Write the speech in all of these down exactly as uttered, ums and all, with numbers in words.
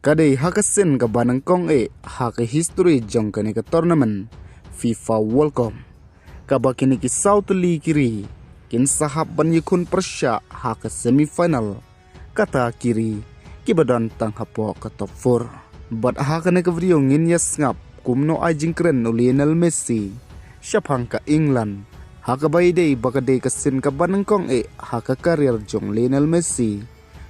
Ka dei ha ka sien kaba nyngkong eh ha ka history jong kane ka tournament FIFA World Cup, kaba kine ki saw tylli ki ri kin sa hap ban ïakhun pyrshah ha ka semi final. Kata ki ri kiba don tang hapoh ka top four. Bad ha kane ka video ngin ïa sngap kumno ai jingkren u Lionel Messi shaphang ka England, ha kaba ïadei ba ka dei ka sien kaba nyngkong eh ha ka career jong Lionel Messi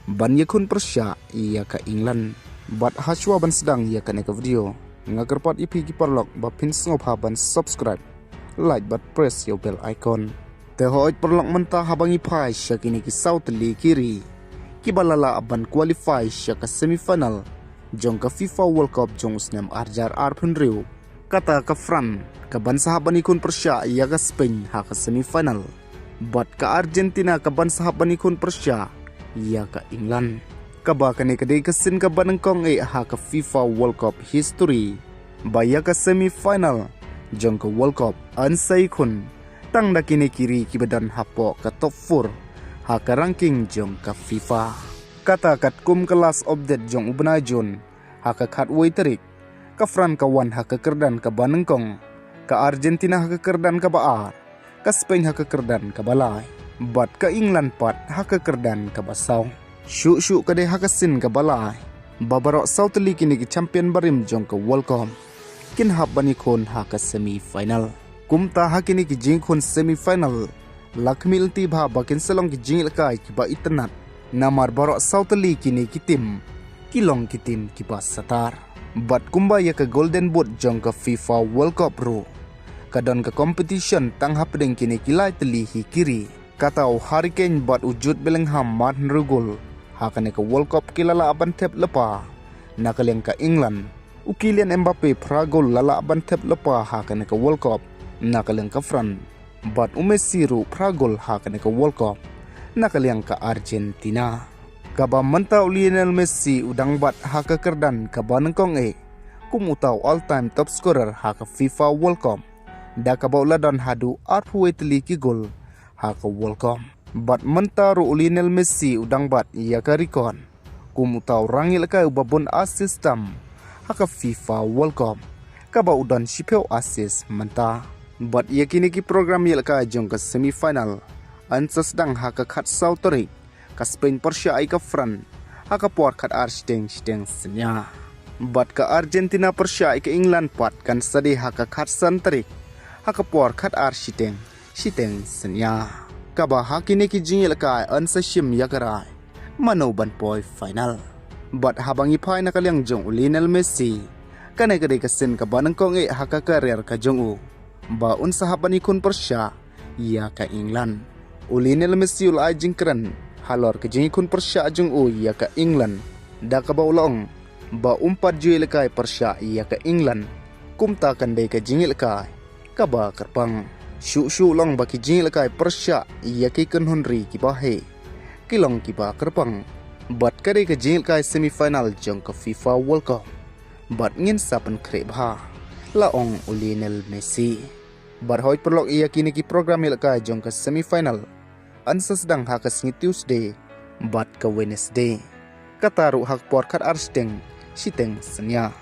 ban ïakhun pyrshah ïa ka England. Bad hashwa ban sdang ïa kane ka video, nga kyrpad ïa phi ki paralok ba phin sngewbha ban subscribe, like bad press ïa u bell icon. Te hooid paralok, mynta haba ngi phai sha kine ki saw tylli ki ri kiba la lah ban qualify sha ka semi final jong ka FIFA World Cup jong u snem ar hajar arphew hynriew. Kata ka France kaban sa hap ban ïakhun pyrshah ïa ka Spain ha ka semi final. Bad ka Argentina kaban sa hap ban ïakhun pyrshah ïa ka England. Kaba kane ka dei ka sien kaba nyngkong eh ha ka FIFA World Cup history ba ïa ka semi final jong ka World Cup yn sa ïakhun tang da kine ki ri kiba don hapoh ka top four ha ka ranking jong ka FIFA. Kata katkum ka last update jong u bnai June, ha ka khatwei tarik, ka France ka wan ha ka kyrdan kaba nyngkong, ka Argentina ha ka kyrdan kaba ar, ka Spain ha ka kyrdan kaba lai, bad ka England pat ha ka kyrdan kaba saw. Shuh shuh ka dei ha ka sien kaba lai ba baroh saw tylli kine ki champion barim jong ka World Cup kin hap ban ïakhun ha ka semi final. Kumta ha kine ki jingïakhun semi final, la khmih lynti bha ba kin sa long ki jingïalehkai kiba itynnad, namar baroh saw tylli kine ki team ki long ki team kiba satar. Bad kumba ïa ka Golden Boot jong ka FIFA World Cup ruh ka don ka competition tang hapdeng kine ki lai tylli hi ki ri. Kata u Harry Kane bad u Jude Bellingham mar hynriew gol ha kane ka World Cup ki la lah ban thep lypa na ka liang ka England. U Kylian Mbappe phra gol la lah ban thep lypa ha kane ka World Cup na ka liang ka France. Bad u Messi ruh phra gol ha kane ka World Cup na ka liang ka Argentina. Kaba mynta u Lionel Messi u dang bat ha ka kyrdan kaba nyngkong eh kum uta u all time top scorer ha ka FIFA World Cup, da kaba u la don haduh arphew wei tylli ki gol ha ka World Cup. Bad mynta ruh u Lionel Messi u dang bat ïa ka record kum uta u rangïalehkai uba bun assist tam ha ka FIFA World Cup, kaba u don shiphew assist mynta. Bad ïa kine ki program ïalehkai jong ka semi final yn sa sdang ha ka khatsaw tarik, ka Spain pyrshah ïa ka France ha ka por khatar shiteng shiteng synñia. Bad ka Argentina pyrshah ïa ka England pat kan sa dei ha ka khatsan tarik ha ka por khatar shiteng shiteng synñia. Kaba ha kine ki jingïalehkai yn sa shim ïa ka rai mano ban poi final. Bad haba ngi phai na ka liang jong u Lionel Messi, kane ka dei ka sien kaba nyngkong eh ha ka career ka jong u ba un sa hap ban ïakhun pyrshah ïa ka England. U Lionel Messi u la ai jingkren halor ka jingïakhun pyrshah jong u ïa ka England, da kaba u la ong ba um pat ju ïalehkai pyrshah ïa ka England, kumta kan dei ka jingïalehkai kaba kyrpang. Shuh shuh u la ong ba ki jingïalehkai pyrshah ïa ki kynhun ri kiba heh ki long kiba kyrpang. Bad ka dei ka jingïalehkai semi final jong ka FIFA World Cup. Bad ngin sa pynkhreh bha, la ong u Lionel Messi. Bad hooid paralok, ïa kine ki program ïalehkai jong ka semi final yn sa sdang ha ka sngi Tuesday bad ka Wednesday, kata ruh ha ka por khatar shiteng shiteng synñia.